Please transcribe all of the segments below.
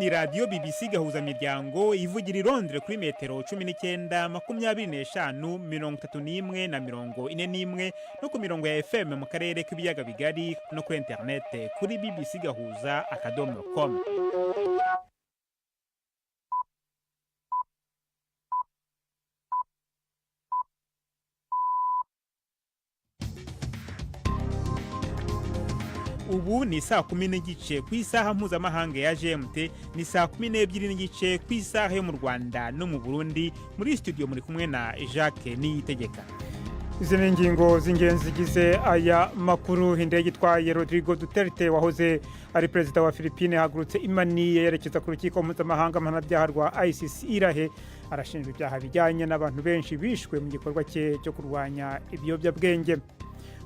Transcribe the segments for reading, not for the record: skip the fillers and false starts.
Ni radiyo BBC Gahuzamiryango, ivugira i Londres kuri metero 19, 25, 31 na 41, no ku mirongo ya FM mu karere k'ibiyaga bigari, no kuri interinete kuri bbcgahuza.com. Ubu ni saa 10:30 ku isaha mpuzamahanga ya GMT, ni saa 12:30 ku isaha yo mu Rwanda no mu Burundi. Muri studio muri kumwe na Jacques Niyitegeka. Izi ni ingingo z'ingenzi zigize aya makuru. Indege itwaye Rodrigo Duterte wahoze ari perezida wa Philippine yahagurutse i Manille yerekeza ku rukiko mpuzamahanga mpanabyaha rwa ICC i La Haye. Arashinjwa ibyaha bijyanye n'abantu benshi bishwe mu gikorwa cye cyo kurwanya ibiyobyabwenge.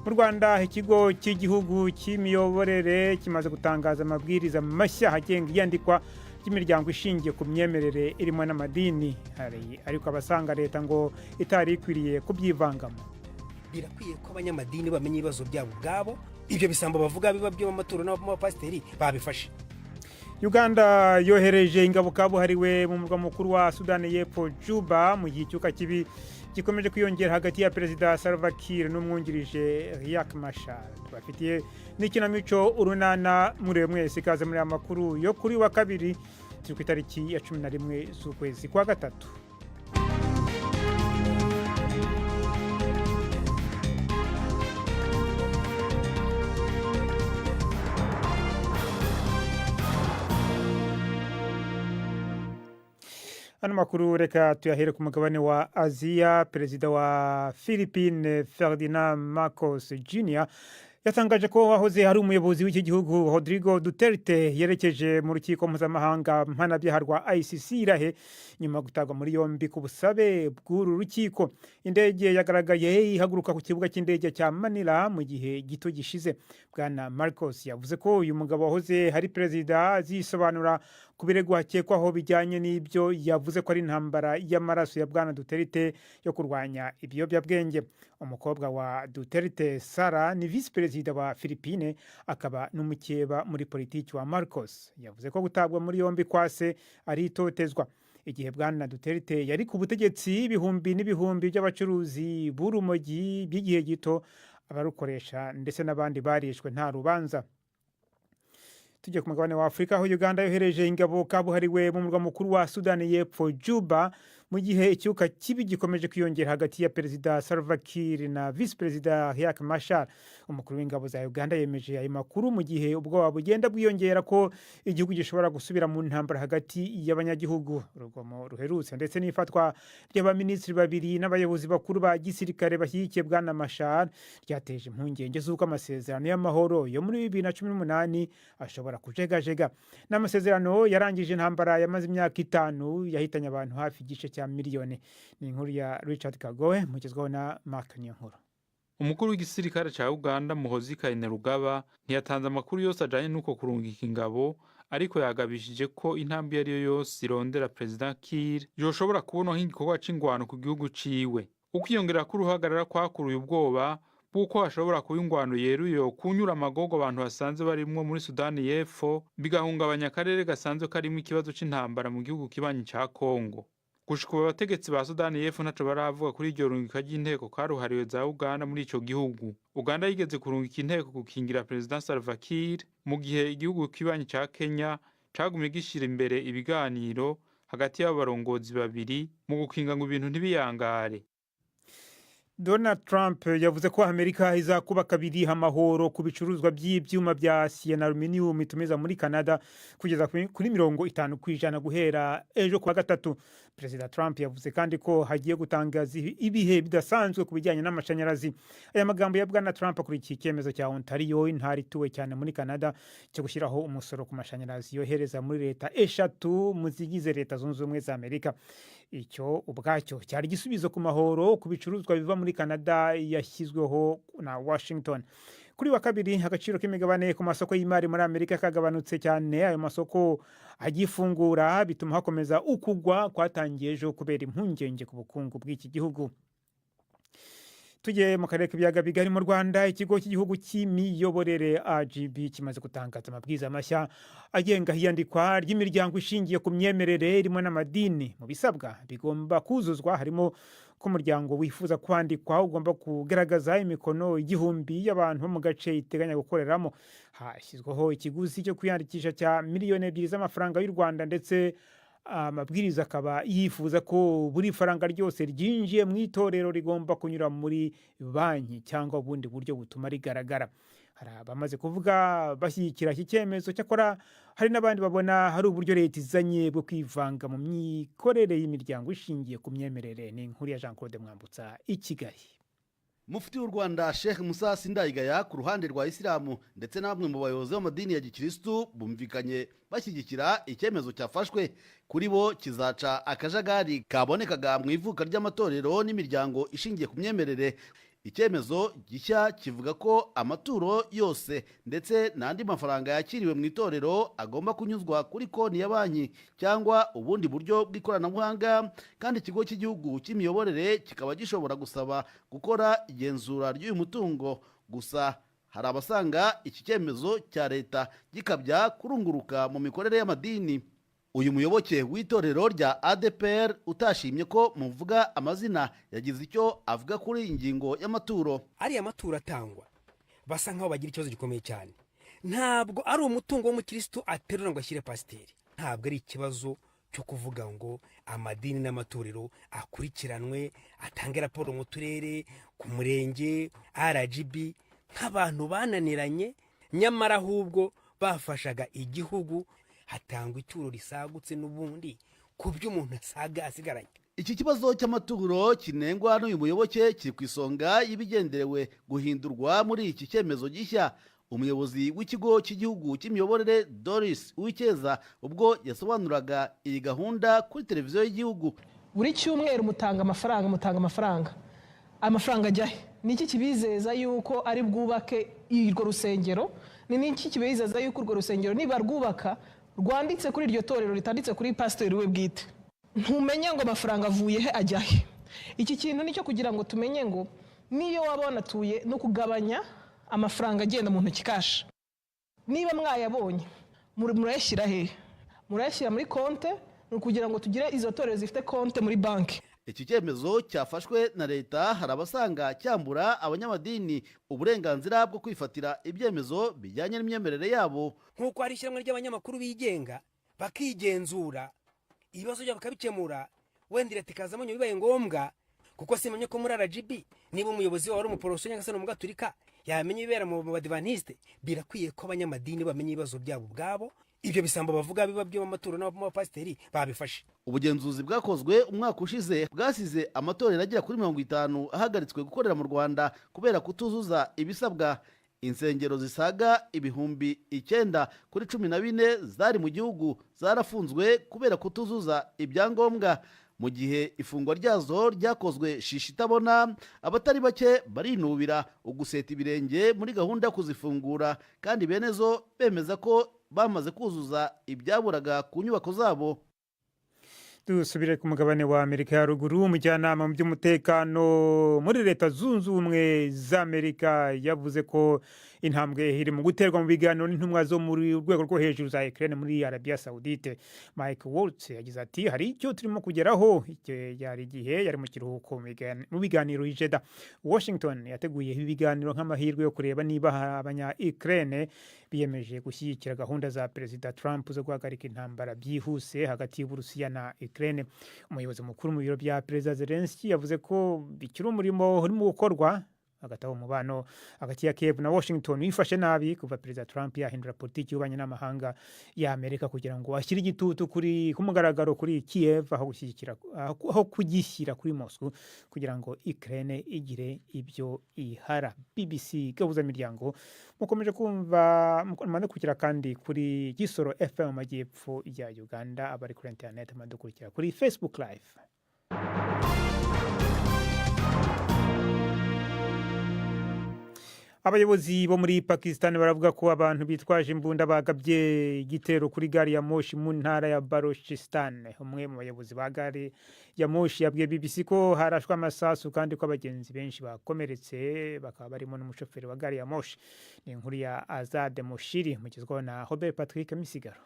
Mu Rwanda, ikigo cy'igihugu cy'imiyoborere kimaze gutangaza amabwiriza mashya agenga iyandikwa ry'imiryango ishingiye ku myemerere irimo n'amadini. Hari ariko abasanga leta ngo itari ikwiriye kubyivangamo. Birakwiye ko abanyamadini bamenya ibibazo byabo ubwabo. Ibyo bisambo bavuga biba by'amaturo n'abapasiteri babifashe. Uganda yohereje ingabo kabuhariwe mu murwa mukuru wa Sudani y'Epfo, Juba, mu gihe icyuka kibi gikomeje kwiyongera hagati ya Perezida Salva Kiir n'umwungirije Riek Machar. Tubafitiye n'ikinamico Urunana. Muriwe mwese, ikaze muri aya makuru yo kuri wa kabiri, turi ku itariki ya 11 z'ukwezi kwa gatatu. Ano makuru reka tuyahere ku mugabane wa Aziya. Perezida wa Philippine Ferdinand Marcos Jr yatangaje ko wahoze ari umuyobozi w'iki gihugu Rodrigo Duterte yerekeje mu rukiko mpuzamahanga mpanabyaha rwa ICC i La Haye, nyuma yo gutabwa muri yombi ku busabe bw'uru rukiko. Indege yagaragaye ihaguruka ku kibuga cy'indege cya Manila mu gihe gito gishize. Bwana Marcos yavuze ko uyu mugabo wahoze hari perezida azisobanura ku birego akekwaho bijyanye n'ibyo yavuze ko ari intambara y'amaraso ya bwana Duterte yo kurwanya ibiyobyabwenge. Umukobwa wa Duterte, Sara, ni visi perezida wa Philippine akaba n'umukeba muri politiki wa Marcos. Yavuze ko gutabwa muri yombi kwa se ari itotezwa. Igihe bwana Duterte yari ku butegetsi, ibihumbi n'ibihumbi by'abacuruzi b'urumogi by'igihe gito, abarukoresha ndetse n'abandi barishwe nta rubanza. Tujye ku mugabane wa Afurika, aho Uganda yohereje ingabo kabuhariwe mu murwa mukuru wa Sudani y'Epfo, Juba, mu gihe icyuka kibi gikomeje kwiyongera hagati ya Perezida Salva Kiir na Visi Perezida Riek Machar. Umukuru w'ingabo za Uganda yemeje ayo makuru mu gihe ubwoba bugenda bwiyongera ko igihugu gishobora gusubira mu ntambara hagati y'abanyagihugu. Urugomo ruherutse ndetse n'ifatwa ry'abaminisitiri babiri n'abayobozi bakuru ba gisirikare bashyigikiye bwana Machar ryateje impungenge z'uko amasezerano y'amahoro yo muri 2018 ashobora kujegajega. Ni amasezerano yarangije intambara yamaze imyaka 5 yahitanye abantu hafi igice cya miliyoni. Ni inkuru ya Richard Kagowe, mugezwaho na Mark Niyonkuru. Umukuru w'igisirikare ca Uganda Muhozi Kainerugaba ntiyatanze amakuru yose ajanye n'uko kurungika ingabo, ariko yagabishije ko intambwe iyo ariyo yose irondera Perezida Kiir yoshobora kubonwa nk'igikorwa c'ingwano ku gihugu ciwe. Ukwiyongera k'uruhagarara kwakuruye ubwoba bw'uko hashobora kuba ingwano yeruye kunyura amagogo abantu basanzwe barimwo muri Sudani y'Epfo, bigahungabanya akarere gasanzwe karimwo ikibazo c'intambara mu gihugu kibanyi ca Kongo. Gushika ubu abategetsi ba Sudani y'Epfo ntaco baravuga kuri iryo rungika ry'inteko karuhariwe za Uganda muri ico gihugu. Uganda yigeze kurungika inteko gukingira Perezida Salva Kiir mu gihe igihugu kibanyi ca Kenya cagumye gishira imbere ibiganiro hagati y'abo barongozi babiri mu gukinga ngo ibintu ntibiyangare. Donald Trump yavuze ko Amerika izakuba kabiri amahoro ku bicuruzwa by'ibyuma bya acier na aluminium itumiza muri Canada kugeza kuri 50% guhera ejo kuwa gatatu. Perezida Trump yavuze kandi ko hagiye gutangaza ibihe bidasanzwe ku bijyanye n'amashanyarazi. Aya magambo ya bwana Trump akurikiye icyemezo cya Ontario, intara ituwe cyane muri Canada, cyo gushyiraho umusoro ku mashanyarazi yohereza muri leta eshatu mu zigize Leta Zunze Ubumwe za Amerika. Icyo ubwacyo cyari igisubizo ku mahoro ku bicuruzwa biva muri Canada yashyizweho na Washington. Kuri wa kabiri, agaciro k'imigabane ku masoko y'imari muri Amerika kagabanutse cyane ayo masoko agifungura, bituma hakomeza ukugwa kwatangiye ejo kubera impungenge ku bukungu bw'iki gihugu. Tugiye mu karere k'ibiyaga bigari, mu Rwanda, ikigo cy'igihugu cy'imiyoborere RGB kimaze gutangaza amabwiriza mashya agenga iyandikwa ry'imiryango ishingiye ku myemerere irimo n'amadini. Mu bisabwa bigomba kuzuzwa harimo ko umuryango wifuza kwandikwa ugomba kugaragaza imikono 1000 y'abantu bo mu gace iteganya gukoreramo. Hashyizweho ikiguzi cyo kwiyandikisha cya 2 miliyoni z'amafaranga y'u Rwanda, ndetse amabwiriza akaba yifuza ko buri faranga ryose ryinjiye mu itorero rigomba kunyura muri banki cyangwa ubundi buryo butuma rigaragara. Hari abamaze kuvuga bashyigikira iki cyemezo, cyakora hari n'abandi babona hari uburyo leta izanye bwo kwivanga mu mikorere y'imiryango ishingiye ku myemerere. Ni inkuru ya Jean Claude Mwambutsa i Kigali. Mufti w'u Rwanda Sheikh Musa Sindayigaya ku ruhande rwa Isilamu ndetse na bamwe mu bayobozi b'amadini ya gikirisitu bumvikanye bashyigikira icyemezo cyafashwe. Kuri bo kizaca akajagari kabonekaga mu ivuka ry'amatorero n'imiryango ishingiye ku myemerere. Icyemezo gishya kivuga ko amaturo yose ndetse n'andi mafaranga yakiriwe mu itorero agomba kunyuzwa kuri konti ya banki cyangwa ubundi buryo bw'ikoranabuhanga, kandi ikigo cy'igihugu cy'imiyoborere kikaba gishobora gusaba gukora igenzura ry'uyu mutungo. Gusa hari abasanga iki cyemezo cya leta gikabya kurunguruka mu mikorere y'amadini. Uyu muyoboke w'itorero rya ADEPR utashimye ko muvuga amazina yagize icyo avuga kuri iyi ngingo y'amaturo. Ariya maturo atangwa basa nkaho bagira ikibazo gikomeye cyane. Ntabwo ari umutungo w'umukirisitu aterura ngo ashyire pasiteri. Ntabwo ari ikibazo cyo kuvuga ngo amadini n'amatorero akurikiranwe, atange raporo mu turere, ku murenge, RGB, nk'abantu bananiranye, nyamara ahubwo bafashaga igihugu. Hatangwa ituro risagutse n'ubundi ku byo umuntu asaga asigaranye. Iki kibazo cy'amaturo kinengwa n'uyu muyoboke kiri ku isonga y'ibigenderewe guhindurwa muri iki cyemezo gishya. Umuyobozi w'ikigo cy'igihugu cy'imiyoborere Doris Uwicyeza ubwo yasobanuraga iyi gahunda kuri televiziyo y'igihugu. Buri cyumweru mutanga amafaranga, mutanga amafaranga, amafaranga ajya he? Ni iki kibizeza yuko ari bwubake urwo rusengero? Ni n'iki kibizeza yuko urwo rusengero niba rwubaka rwanditse kuri iryo torero, ritanditse kuri pasitori we bwite? Ntumenya ngo amafaranga avuye he, ajya he. Iki kintu nicyo kugira ngo tumenye ngo niyo waba wanatuye no kugabanya amafaranga agenda mu ntoki, cash. Niba mwayabonye, murayashyira he? Murayashyira muri konte? Ni ukugira ngo tugire izo torero zifite konte muri banki. Iki cyemezo cyafashwe na leta hari abasanga cyambura abanyamadini uburenganzira bwo kwifatira ibyemezo bijyanye n'imyemerere yabo. Nk'uko hari ishyirahamwe ry'abanyamakuru bigenga, bakigenzura, ibibazo byabo bakabikemura, wenda leta ikazamo nyuma bibaye ngombwa, kuko simenye ko muri RGB niba umuyobozi wawe ari umuporoso cyangwa se ni umugaturika yamenya ibibera mu Badivantiste. Birakwiye ko abanyamadini bamenya ibibazo byabo ubwabo. Ibyo bisambo bavuga biba by'amaturo n'abapasiteri babifashe. Ubugenzuzi bwakozwe umwaka ushize bwasize amatorero agera kuri 50 ahagaritswe gukorera mu Rwanda kubera kutuzuza ibisabwa. Insengero zisaga 9000 kuri 14 zari mu gihugu zarafunzwe kubera kutuzuza ibyangombwa. Mu gihe ifungwa ryazo ryakozwe shisha itabona, abatari bake barinubira uguseta ibirenge muri gahunda yo kuzifungura, kandi bene zo bemeza ko bamaze kuzuza ibyaburaga ku nyubako zabo. Dusubire ku mugabane wa Amerika ya Ruguru. Umujyanama mu by'umutekano muri Leta Zunze Ubumwe za Amerika yavuze ko intambwe iri mu guterwa mu biganiro n'intumwa zo muri rwego rwo hejuru za Ukraine muri Arabia Saudite. Mike Waltz yagize ati: "Hari icyo turimo kugeraho." Icyo yari igihe yari mu kiruhuko mu biganiro i Jeddah. Washington yateguye ibi biganiro nk'amahirwe yo kureba niba abanya Ukraine biyemeje gushyigikira gahunda za Perezida Trump zo guhagarika intambara byihuse hagati y'Uburusiya na Ukraine. Umuyobozi mukuru mu biro bya Perezida Zelensky yavuze ko bikiri umurimo urimo gukorwa. Hagati aho, umubano hagati ya Kiev na Washington wifashe nabi kuva Perezida Trump yahindura politiki y'ububanyi n'amahanga ya Amerika kugira ngo ashyire igitutu kuri ku mugaragaro kuri Kiev aho gushyigikira, aho kugishyira kuri Moscow kugira ngo Ukraine igire ibyo ihara. BBC Gahuza Miryango mukomeje kumva, mukurikira kandi kuri Gisoro FM mu majyepfo ya Uganda. Abari kuri internet mudukurikira kuri Facebook Live. Abayobozi bo muri Pakistan baravuga ko abantu bitwaje imbunda bagabye igitero kuri gari ya moshi mu ntara ya Balochistan. Umwe mu bayobozi ba gari ya moshi yabwiye BBC ko harashwe amasasu kandi ko abagenzi benshi bakomeretse, bakaba barimo n'umushoferi wa gari ya moshi. Ni inkuru ya Azade Moshiri, mugezwaho na Robert Patrick Misigaro.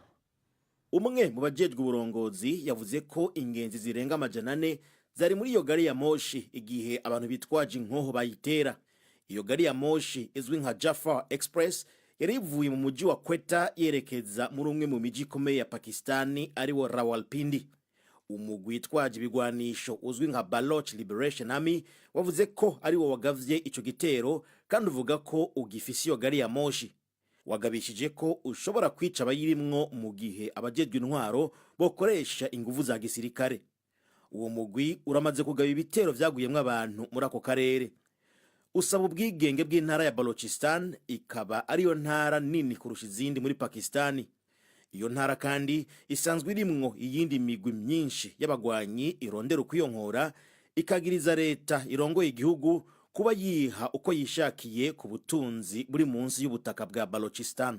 Umwe mu bajejwe uburongozi yavuze ko ingenzi zirenga 400 zari muri iyo gari ya moshi igihe abantu bitwaje inkoho bayitera. Iyo gari ya moshi izwi nka Jafar Express yari ivuye mu mujyi wa Quetta yerekeza muri umwe mu mijyi ikomeye ya Pakistani, ariwo Rawalpindi. Umugwi witwaje ibigwanisho uzwi nka Baloch Liberation Army wavuze ko ari wo wagavye ico gitero, kandi uvuga ko ugifise iyo gari ya moshi. Wagabishije ko ushobora kwica abayirimwo mu gihe abajejwe intwaro bokoresha inguvu za gisirikare. Uwo mugwi uramaze kugaba ibitero vyaguyemwo abantu muri ako karere. Usaba ubwigenge bw'intara ya Balochistan, ikaba ariyo ntara nini kurusha izindi muri Pakistani. Iyo ntara kandi isanzwe irimwo iyindi migwi myinshi y'abagwanyi irondera ukwiyonkora, ikagiriza leta irongoye igihugu kuba yiha uko yishakiye ku butunzi buri munsi y'ubutaka bwa Balochistan.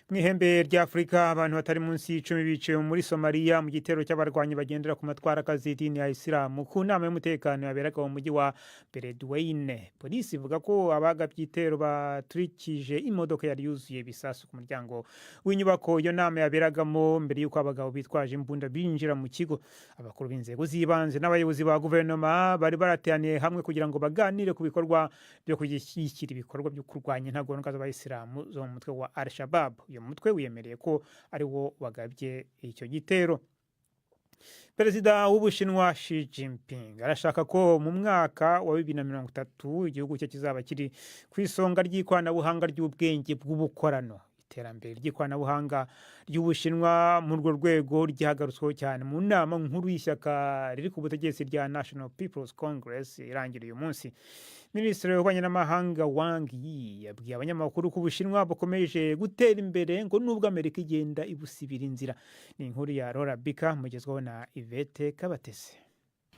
Mu ihembe rya Afurika, abantu batari munsi y'10 biciwe muri Somaliya mu gitero cy'abarwanyi bagendera ku matwara y'idini ya Isilamu ku nama y'umutekano yaberaga mu mujyi wa Beledweyne. Polisi ivuga ko abagabye igitero baturikije imodoka yari yuzuye ibisasu ku muryango w'inyubako iyo nama yaberagamo, mbere y'uko abagabo bitwaje imbunda binjira mu kigo. Abakuru b'inzego z'ibanze n'abayobozi ba guverinoma bari barateraniye hamwe kugira ngo baganire ku bikorwa byo gushyigikira ibikorwa byo kurwanya intagondwa z'abayisilamu zo mu mutwe wa Al Shabab. Uyu mutwe wiyemereye ko ari wo wagabye icyo gitero. Perezida w'Ubushinwa Xi Jinping arashaka ko mu mwaka wa 2030 igihugu cye kizaba kiri ku isonga ry'ikoranabuhanga ry'ubwenge bw'ubukorano. Iterambere ry'ikoranabuhanga ry'Ubushinwa muri urwo rwego ryahagarutsweho cyane mu nama nkuru y'ishyaka riri ku butegetsi rya National People's Congress irangira uyu munsi. Minisitiri w'ububanyi n'amahanga Wang Yi yabwiye abanyamakuru ko Ubushinwa bukomeje gutera imbere, ngo nubwo Amerika igenda ibusibira inzira. Ni inkuru ya Laura Bika, mugezwaho na Yvette Kabatese.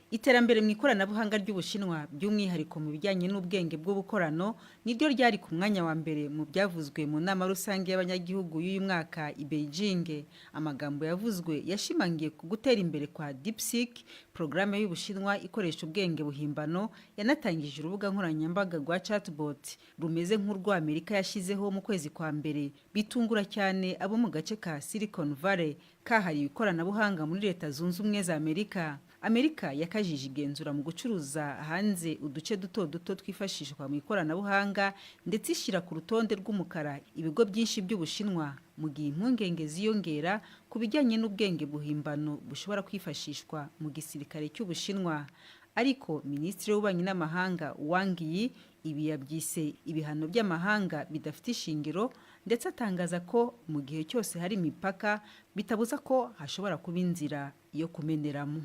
Iterambere mu ikoranabuhanga ry'Ubushinwa, by'umwihariko mu bijyanye n'ubwenge bw'ubukorano, niryo ryari ku mwanya wa mbere mu byavuzwe mu nama rusange y'abanyagihugu y'uyu mwaka i Beijing. Amagambo yavuzwe yashimangiye ku gutera imbere kwa DeepSeek, porogaramu y'Ubushinwa ikoresha ubwenge buhimbano yanatangije urubuga nkoranyambaga rwa chatbot rumeze nk'urwo Amerika yashyizeho mu kwezi kwa mbere, bitungura cyane abo mu gace ka Silicon Valley kahariwe ikoranabuhanga muri Leta Zunze Ubumwe za Amerika. Amerika yakajije igenzura mu gucuruza hanze uduce duto duto twifashishwa mu ikoranabuhanga, ndetse ishyira ku rutonde rw'umukara ibigo byinshi by'Ubushinwa, mu gihe impungenge ziyongera ku bijyanye n'ubwenge buhimbano bushobora kwifashishwa mu gisirikare cy'Ubushinwa. Ariko minisitiri w'ububanyi n'amahanga Wang Yi ibi yabyise ibihano by'amahanga bidafite ishingiro, ndetse atangaza ko mu gihe cyose hari imipaka bitabuza ko hashobora kuba inzira yo kumeneramo.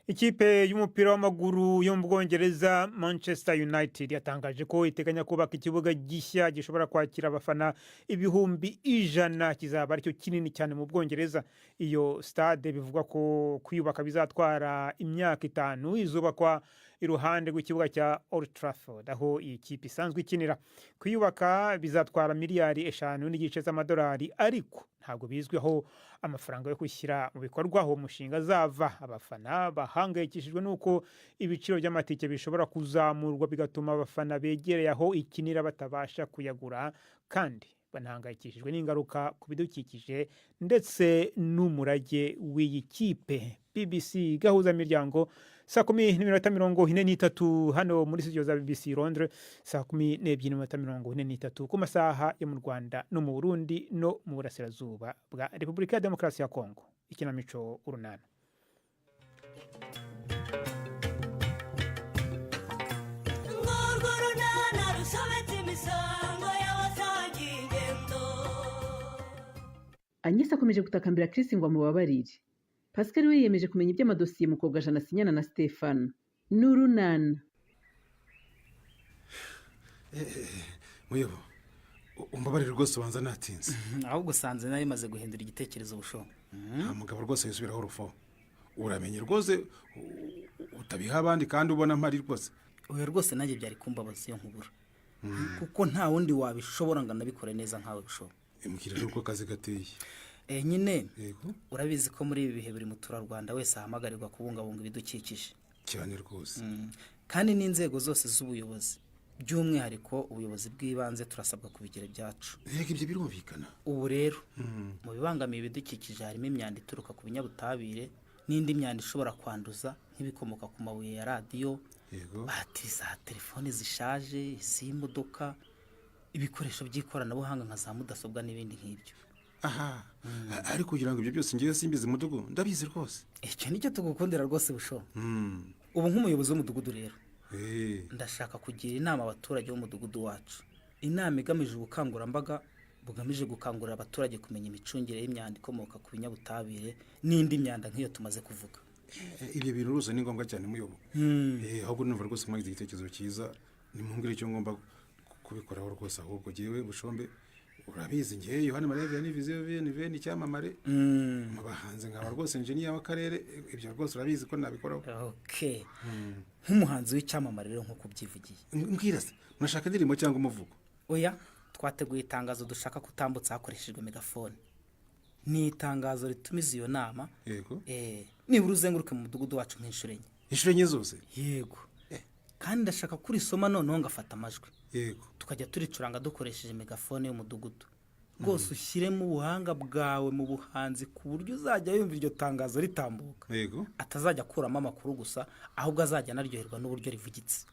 Ikipe y'umupira w'amaguru yo mu Bwongereza, Manchester United, yatangaje ko iteganya kubaka ikibuga gishya gishobora kwakira abafana 100,000, kizaba aricyo kinini cyane mu Bwongereza. Iyo stade bivugwa ko kuyubaka bizatwara imyaka 5, izubakwa iruhande rw'ikibuga cya Old Trafford aho iyi kipe isanzwe ikinira. Kuyubaka bizatwara miliyari 5.5 z'amadolari, ariko ntabwo bizwi aho amafaranga yo gushyira mu bikorwa uwo mushinga azava. Abafana bahangayikishijwe n'uko ibiciro by'amatike bishobora kuzamurwa, bigatuma abafana begereye aho ikinira batabasha kuyagura, kandi banahangayikishijwe n'ingaruka ku bidukikije ndetse n'umurage w'iyi kipe. BBC Gahuzamiryango, saa 10:43 hano muri studio za BBC Londres, saa 12:43 ku masaha yo mu Rwanda no mu Burundi no mu burasirazuba bwa Repubulika ya Demokarasi ya Kongo. Ikinamico Urunana. Urwo runana rusobetse imisango y'abasangiye ingendo. Agnes akomeje gutakambira Chris ngo amubabarire. Pascal we yiyemeje kumenya iby'amadosiye Mukobwajana asinyana na Stefano. N'urunana. Muyobo, umbabarire rwose, ubanza natinze. Ahubwo usanze nawe imaze guhindura igitekerezo busho. Nta mugabo rwose wisubiraho urufo. Uramenye rwose utabiha abandi kandi ubona mpari rwose. Oya rwose, nanjye byari kumbabaza iyo nkubura. Kuko nta wundi wabishobora ngo anabikore neza nkawe bushobo. Mbwira rero uko akazi gateye. Nyine urabizi ko muri ibi bihe buri muturarwanda wese ahamagarirwa kubungabunga ibidukikije. Cyane rwose. Kandi n'inzego zose z'ubuyobozi, by'umwihariko ubuyobozi bw'ibanze, turasabwa kubigira ibyacu. Reka ibyo birumvikana. Ubu rero mu bibangamiye ibidukikije harimo imyanda ituruka ku binyabutabire n'indi myanda ishobora kwanduza, nk'ibikomoka ku mabuye ya radiyo, batiri za telefoni zishaje, iz'imodoka, ibikoresho by'ikoranabuhanga nka za mudasobwa n'ibindi nk'ibyo. Aha, ariko kugira ngo ibyo byose ngewe simbizi, mudugu, ndabizi rwose. Icyo nicyo tugukundira rwose, busho. Ubu nk'umuyobozi w'umudugudu rero ndashaka kugira inama abaturage b'umudugudu wacu, inama igamije ubukangurambaga bugamije gukangurira abaturage kumenya imicungire y'imyanda ikomoka ku binyabutabire n'indi myanda nk'iyo tumaze kuvuga. Ibyo bintu rwose ni ngombwa cyane, muyobo. Ahubwo numva rwose mwagize igitekerezo cyiza, nimumbwire icyo ngomba kubikoraho rwose. Ahubwo jyewe Bushombe, urabizi, ngewe Yohani Mariya Vianney Viziyo Viyeni Veni, icyamamare mu bahanzi, nkaba rwose engineer w'akarere, ibyo rwose urabizi ko nabikoraho. Okay, nk'umuhanzi w'icyamamare rero, nk'uko ubyivugiye. Mbwira se, murashaka indirimbo cyangwa umuvugo? Oya, twateguye itangazo dushaka kutambutsa hakoreshejwe megafone. Ni itangazo ritumiza iyo nama. Nibura uzenguruke mu mudugudu wacu nk'inshuro 4. Inshuro 4 zose? Yego, kandi ndashaka kurisoma noneho ngafata amajwi, tukajya turicuranga dukoresheje megafone y'umudugudu. Rwose ushyiremo ubuhanga bwawe mu buhanzi, ku buryo uzajya yumva iryo tangazo ritambuka atazajya akuramo amakuru gusa, ahubwo azajya anaryoherwa n'uburyo rivugitse.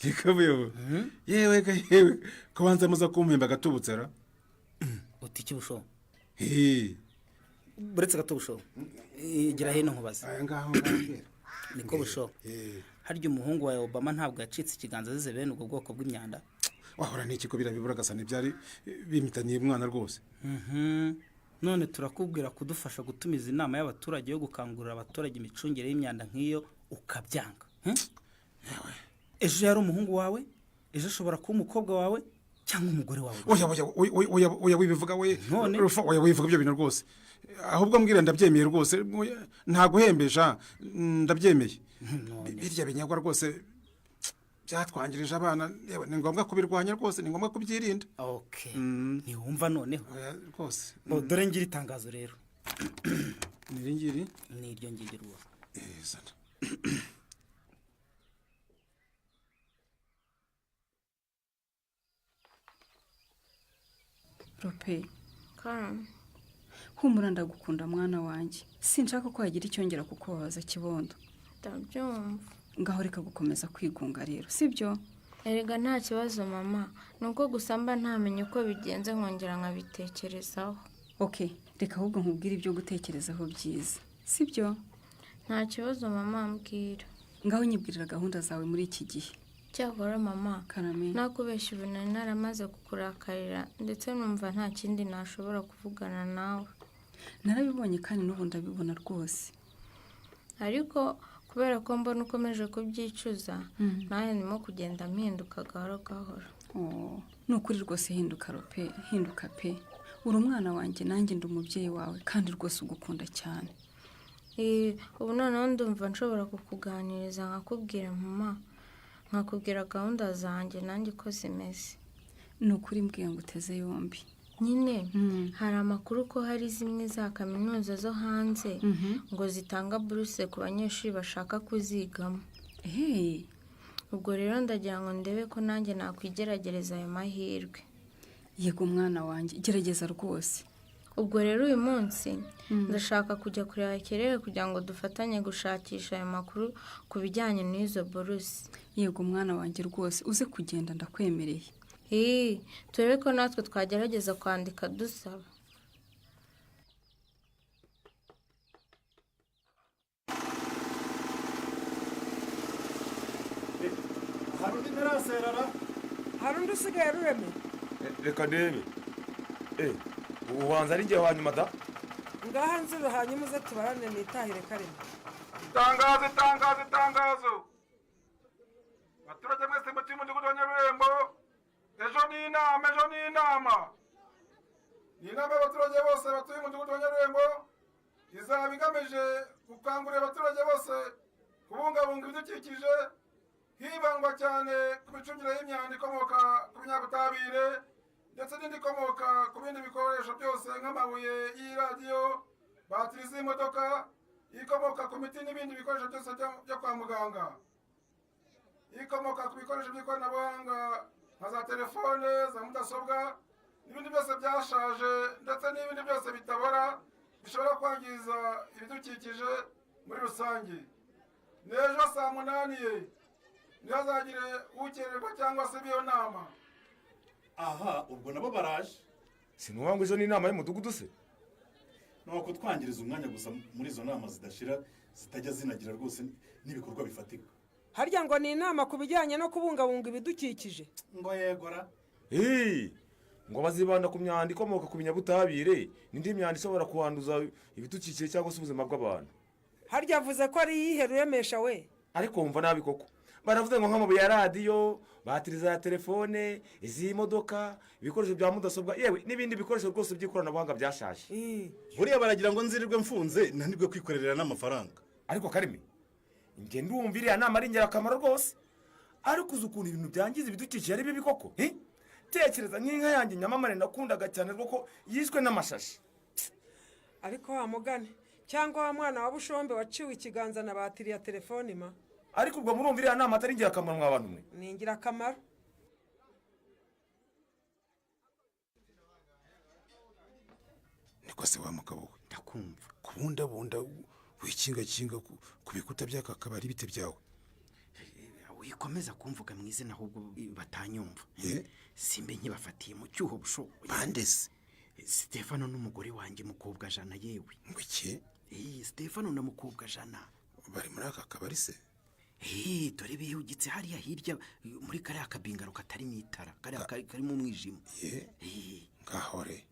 Reka muyobo, yewe ga yewe, kubanza muza kumpemba agatubutse ra. Uti iki, busho? Buretse gato, busho, gira hino nkubaze. Aya ngaho ngambwira. Niko busho, harya umuhungu wawe Obama ntabwo yacitse ikiganza azize bene ubwo bwoko bw'imyanda? Wahora n'iki ko birabibura gasa n'ibyari bimitaniye umwana rwose. None turakubwira kudufasha gutumiza inama y'abaturage yo gukangurira abaturage imicungire y'imyanda nk'iyo, ukabyanga. Ejo yari umuhungu wawe, ejo ashobora kuba umukobwa wawe cyangwa umugore wawe. Oya oya oya oya oya, wibivuga we Rufa, oya, wibivuga ibyo bintu rwose. Ahubwo mbwira, ndabyemeye rwose, oya, nta guhembesha, ndabyemeye. Birya binyagwa rwose byatwangirije abana, yewe, ni ngombwa kubirwanya rwose, ni ngombwa kubyirinda. Okay, ntiwumva noneho? Rwose. Bo, dore ngira itangazo rero. Ni iri ngiri? Ni iryo ngiryo rwose. Zana. Rope. Karame. Humura, ndagukunda mwana wanjye, sinshaka ko hagira icyongera kukubabaza, kibondo. Ndabyumva. Ngaho reka gukomeza kwigunga rero, sibyo? Erega nta kibazo mama, ni uko gusa mba ntamenye uko bigenze, nkongera nkabitekerezaho. Ok, reka ahubwo nkubwire ibyo gutekerezaho byiza, sibyo? Nta kibazo mama, mbwira. Ngaho nyibwirira gahunda zawe muri iki gihe. Cyakora mama, Karame. Nakubeshya, ubu nari naramaze kukurakarira, ndetse numva nta kindi nashobora kuvugana nawe. Narabibonye kandi n'ubu ndabibona rwose. Ariko kubera ko mbona ukomeje kubyicuza, nanjye ndimo kugenda mpinduka gahoro gahoro. Oh, ni ukuri rwose, hinduka Rope, hinduka pe. Uri umwana wanjye, nanjye ndi umubyeyi wawe kandi rwose ugukunda cyane. Ubu noneho ndumva nshobora kukuganiriza, nkakubwira mama, nkakubwira gahunda zanjye nanjye uko zimeze. Ni ukuri, mbwiye ngo uteze yombi. Nyine hari amakuru ko hari zimwe za kaminuza zo hanze ngo zitanga buruse ku banyeshuri bashaka kuzigamo. Ubwo rero ndagira ngo ndebe ko nanjye nakwigerageza ayo mahirwe. Yego mwana wanjye, gerageza rwose. Ubwo rero uyu munsi ndashaka kujya kureba Kerere kugira ngo dufatanye gushakisha ayo makuru ku bijyanye n'izo buruse. Yego mwana wanjye, rwose uze kugenda, ndakwemereye. Turebe ko natwe twagerageza kwandika dusaba. Hari undi ntaraserara? Hari undi usigaye, Rureme? Reka ndebe, ubanza ari njye wa nyuma da. Ngaha nzuru, hanyuma uze tubarane nitahire karimo. Itangazo, itangazo, itangazo! Abaturage mwese mutuye umudugudu wa Nyarurembo, ejo ni inama, ejo ni inama, ni inama y'abaturage bose batuye umudugudu wa Nyarurembo. Izaba igamije gukangurira abaturage bose kubungabunga ibidukikije. Hibandwa cyane ku micungire y'imyanda ikomoka ku binyabutabire ndetse n'indi ikomoka ku bindi bikoresho byose nk'amabuye y'iradiyo, batiri z'imodoka, ikomoka ku miti n'ibindi bikoresho byose byo kwa muganga, ikomoka ku bikoresho by'ikoranabuhanga nka za telefone, za mudasobwa n'ibindi byose byashaje ndetse n'ibindi byose bitabora bishobora kwangiza ibidukikije muri rusange. N'ejo saa 8 ye ntihazagire ukererwa cyangwa se iyo nama. Aha ubwo nabo baraje. Sinuwa ngo ejo ni inama y'umudugudu se? Nuko twangiriza umwanya gusa muri izo nama zidashira, zitajya zinagira rwose n'ibikorwa bifatika. Harya ngo ni inama ku bijyanye no kubungabunga ibidukikije? Ngo yegora. Ngo bazibanda ku myanda ikomoka ku binyabutabire n'indi myanda ishobora kuhanduza ibidukikije cyangwa se ubuzima bw'abantu. Harya avuze ko ari iyihe ruremesha we? Ariko wumva nabi koko. Baravuze ngo nk'amabuye ya radiyo, batiri za telefone, iz'imodoka, ibikoresho bya mudasobwa, yewe n'ibindi bikoresho rwose by'ikoranabuhanga byashaje. Buriya baragira ngo nzirirwe mfunze nanirwe kwikorerera n'amafaranga. Ariko Karimi, njye ndumva iriya nama ari ingirakamaro rwose. Ariko uzi ukuntu ibintu byangiza ibidukikije ari bibi koko? Tekereza nk'inka yanjye Nyamamare nakundaga cyane rwoko yishwe n'amashashi. Ariko wa mugani cyangwa wa mwana wa Bushombe waciwe ikiganza na batiri ya telefone ma. Ariko ubwo murumva iriya nama atari ingirakamaro mwa bantu mwe? Ni ingirakamaro. Niko se wa mugabo we? Ndakumva. Kubundabunda wikingakinga ku bikuta by'aka kabari bite byawe? Wikomeza kumvuga mu izina ahubwo batanyumva. Simbe nkibafatiye mu cyuho busho. Bande se? Stefano n'umugore wanjye mukobwa Jana yewe. Ngo iki? Stefano na mukobwa Jana. Bari muri aka kabari se? Dore bihugitse hariya hirya muri kariya kabingaro katarimo itara, kariya karimo umwijima. Ngahore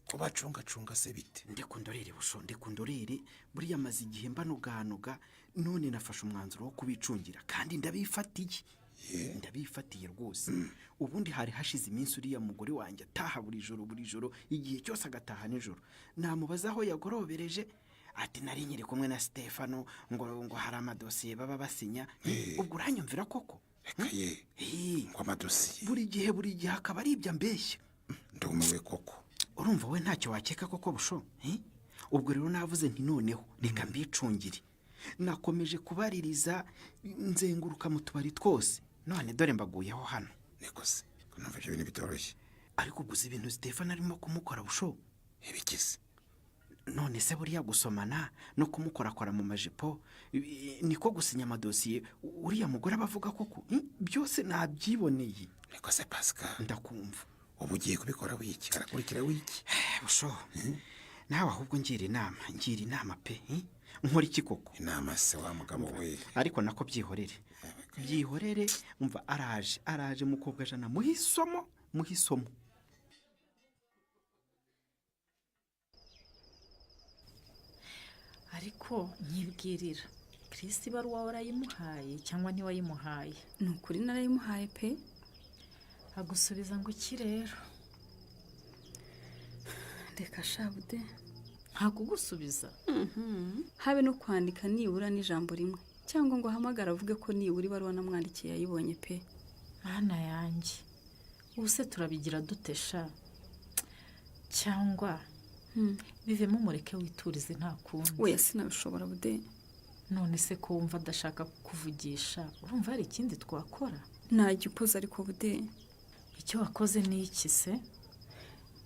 ko bacungacunga se bite? Ndekundorere busho, ndekundorere. Buriya amaze igihe mbanuganuga, none nafashe umwanzuro wo kubicungira kandi ndabifatiye. Ndabifatiye rwose. Ubundi hari hashize iminsi uriya mugore wanjye ataha buri joro buri joro, igihe cyose agataha nijoro. Namubaza aho yagorobereje, ati nari nkiri kumwe na Stefano ngo hari amadosiye baba basinya. Ubwo uranyumvira koko? Reka ye, ngo amadosiye buri gihe akaba ari ibyo ambeshya. Ndumiwe koko. Urumva we ntacyo wakeka koko busho? Ubwo rero navuze nti noneho reka mbicungire. Nakomeje kubaririza nzenguruka mu tubari twose, none dore mbaguyeho hano. Niko se, numva ibyo bintu bitoroshye. Ariko gusa ibintu Stefano arimo kumukora busho. Ibikize? None se buriya gusomana no kumukorakora mu majipo niko gusinya amadosiye uriya mugore abavuga koko? Byose nabyiboneye. Niko se Pascal? Ndakumva. Ubu ugiye kubikora wiki, arakurikira wiki. Busho, nawe ahubwo ngira inama pe. Nkora iki koko? Inama se wa mugabo we? Ariko nako byihorere. Byihorere, umva araje mukobwa Jana muhisomo. Ariko nyibwirira, Chris ibaruwa warayimuhaye cyangwa ntiwayimuhaye? Ni ukuri narayimuhaye pe. Agusubiza ngo iki rero? Reka shabude. Ntakugusubiza? Habe no kwandika nibura n'ijambo rimwe, cyangwa ngo ahamagare avuge ko nibura ibaruwa namwandikiye yayibonye pe. Mana yanjye, ubu se turabigira dute sha? Cyangwa bivemo umureke witurize nta kundi. Oya sinabishobora bude. None se ko wumva adashaka kukuvugisha, urumva hari ikindi twakora? Najya upoza ariko bude. Icyo wakoze ni iki se?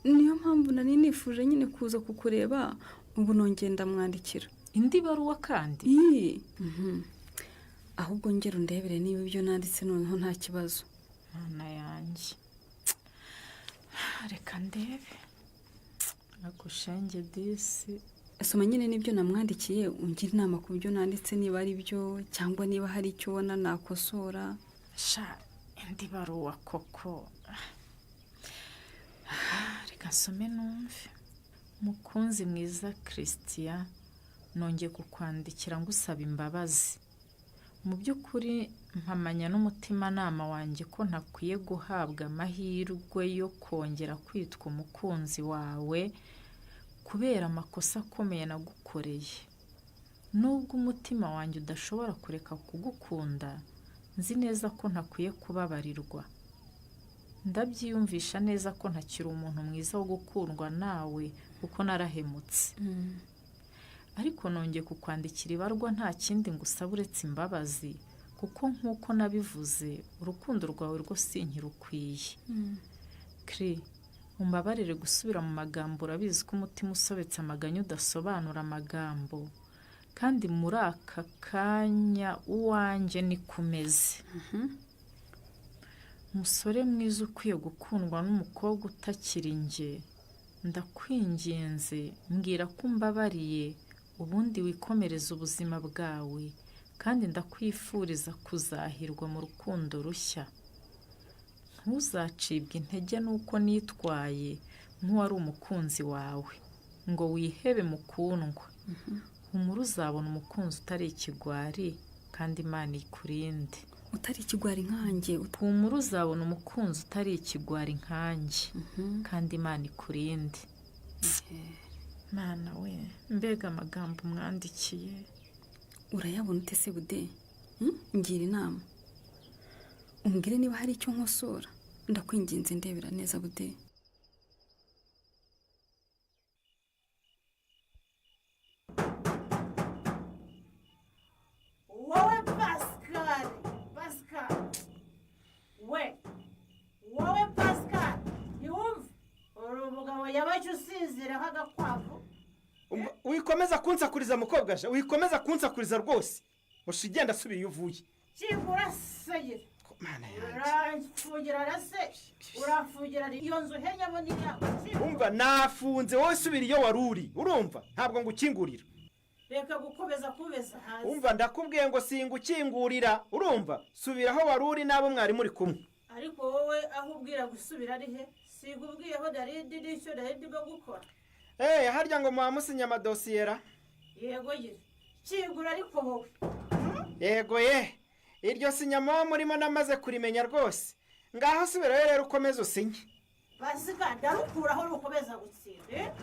Niyo mpamvu nari nifuje nyine kuza kukureba, ubu nongeye ndamwandikira. Indi baruwa kandi? Ahubwo ngera undebere niba ibyo nanditse noneho nta kibazo. Mana yanjye, reka ndebe. Agushenge disi. Soma nyine n'ibyo namwandikiye, ungira inama ku byo nanditse niba ari byo cyangwa niba hari icyo ubona nakosora. Sha, indi baruwa koko. Reka nsome numve. Mukunzi mwiza Christian, nongeye kukwandikira ngusaba imbabazi. Mu by'ukuri mpamanya n'umutimanama wanjye ko ntakwiye guhabwa amahirwe yo kongera kwitwa umukunzi wawe kubera amakosa akomeye nagukoreye. Nubwo umutima wanjye udashobora kureka kugukunda, Nzi neza ko ntakwiye kubabarirwa. Ndabyiyumvisha neza ko ntakiri umuntu mwiza wo gukundwa nawe kuko narahemutse. Ariko nongeye kukwandikira ibarwa nta kindi ngusaba uretse imbabazi, kuko nk'uko nabivuze urukundo rwawe rwo sinkirukwiye. Kiri, umbabarire gusubira mu magambo, urabizi ko umutima usobetse amaganya udasobanura amagambo, kandi muri aka kanya uwanjye ni kumeze. Umusore mwiza ukwiye gukundwa n'umukobwa utakiri njye, ndakwinginze mbwira ko umbabariye, ubundi wikomereze ubuzima bwawe, kandi ndakwifuriza kuzahirwa mu rukundo rushya. Ntuzacibwe intege n'uko nitwaye nk'uwari umukunzi wawe, ngo wihebe mukundwa. Humura uzabona umukunzi utari ikigwari, kandi Imana ikurinde. Utari ikigwari nkanjye. Humura uzabona umukunzi utari ikigwari nkanjye, kandi Imana ikurinde. Mana we, mbega amagambo umwandikiye! Urayabona ute se Bude? Ngira inama, umbwire niba hari icyo nkosora. Ndakwinginze ndebera neza Bude. Wowe Pascal, Pascal, we wowe Pascal, ntiwumve uri umugabo yabaje usinzira nk'agakwavu. Wikomeza kunsakuriza mukobwa sha, wikomeza kunsakuriza rwose. Ushigenda asubiye iyo uvuye. Kingura se. Mana yanjye. Uramfungira se, uramfungira iyo nzu henyamo ni yawe. Umva nafunze, wowe subira iyo wari uri. Urumva ntabwo ngukingurira. Reka gukomeza kubeza hanze. Umva ndakubwiye ngo singukingurira. Urumva subira aho wari uri n'abo mwari muri kumwe. Ariko wowe aho ubwira gusubira ari he? Sigubwiyeho narindi n'icyo nari ndimo gukora. Harya ngo muba musinya amadosiyera? Yego ye, kingura ariko wowe. Yego ye, iryo sinya muba murimo namaze kurimenya rwose. Ngaho subirayo rero ukomeze usinye. Pasika ndarukuraho rukomeza gutsinda.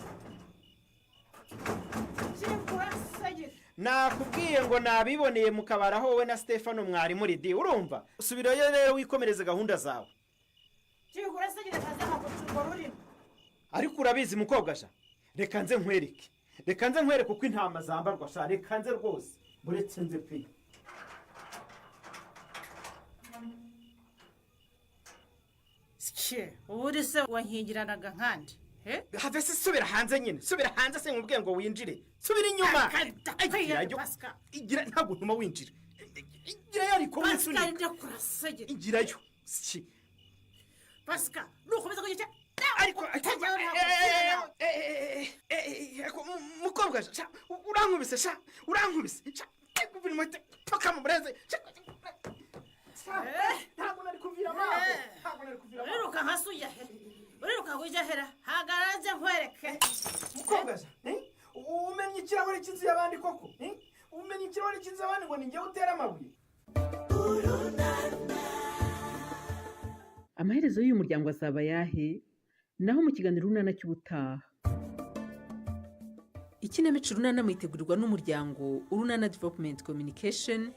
Kingura se. Nakubwiye ngo nabiboneye mu kabari aho wowe na Stefano mwari muri di. Urumva subirayo rero wikomereze gahunda zawe. Kingura se kaza hakucurwa rurimo. Ariko urabizi mukobwa sha, reka nze nkwereke, reka nze nkwereke uko intama zambarwa sha, reka nze rwose buretse nze pe. Sike, ubu se wankingiranaga nkandi? Have se subira hanze nyine, subira hanze se nkubwiye ngo winjire. Subira inyuma. Igira ntabwo ntuma winjira. Igirayo ariko winsunika. Igirayo. Sike. Pascal, nukomeza kugica. Ariko mukobwa sha, urankubise sha, urankubise sha. Paka mu bureze. Ntabwo nari kuvira amabo. Ntabwo nari kuvira amabo. Uriruka nka suya he. Uriruka kujya hera. Hagaraze nkwereke. Mukobwa sha, umenye ikirahure cy'inzu y'abandi koko? Umenye ikirahure cy'inzu y'abandi ngo ni njye utera amabuye? Amaherezo y'uyu muryango azaba ayahe? Naho mu kiganiro Urunana cy'ubutaha. Ikinamico Urunana mwitegurirwa n'umuryango Urunana Development Communication,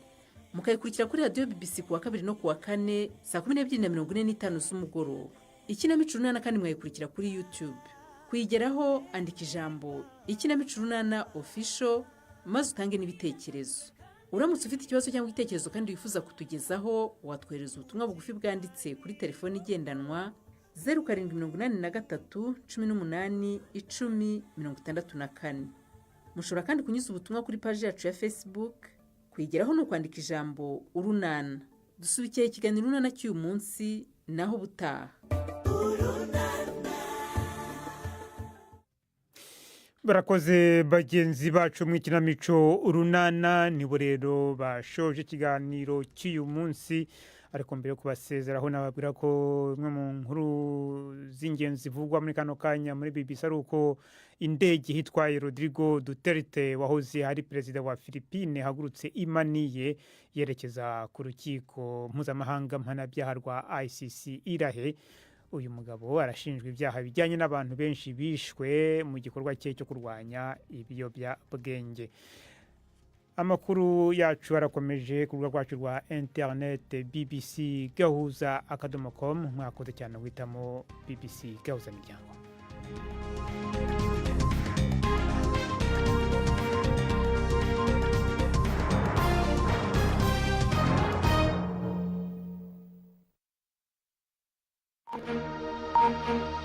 mukayikurikira kuri radiyo BBC kuwa kabiri no kuwa kane saa 12:45 z'umugoroba. Ikinamico Urunana kandi mwayikurikira kuri YouTube. Kuyigeraho andika ijambo Ikinamico Urunana Official maze utange n'ibitekerezo. Uramutse ufite ikibazo cyangwa igitekerezo kandi wifuza kutugezaho, watwohereza ubutumwa bugufi bwanditse kuri telefoni igendanwa 0783 18 10 64. Mushobora kandi kunyuza ubutumwa kuri paji yacu ya Facebook. Kuyigeraho ni ukwandika ijambo Urunana. Dusubikiye ikiganiro Urunana cy'uyu munsi, naho ubutaha. Barakoze bagenzi bacu mu ikinamico Urunana, nibo rero bashoje ikiganiro cy'uyu munsi. Ariko mbere yo kubasezeraho nababwira ko imwe mu nkuru z'ingenzi zivugwa muri kano kanya muri BBC ari uko indege hitwaye Rodrigo Duterte wahoze ari perezida wa Philippine hagurutse imaniye yerekeza ku rukiko mpuzamahanga mpanabyaha rwa ICC Irahe. Uyu mugabo arashinjwa ibyaha bijyanye n'abantu benshi bishwe mu gikorwa cye cyo kurwanya ibiyobyabwenge. Amakuru yacu arakomeje ku rubuga rwacu rwa interineti bbcgahuza.com. Mwakoze cyane guhitamo BBC Gahuza Miryango. Thank you.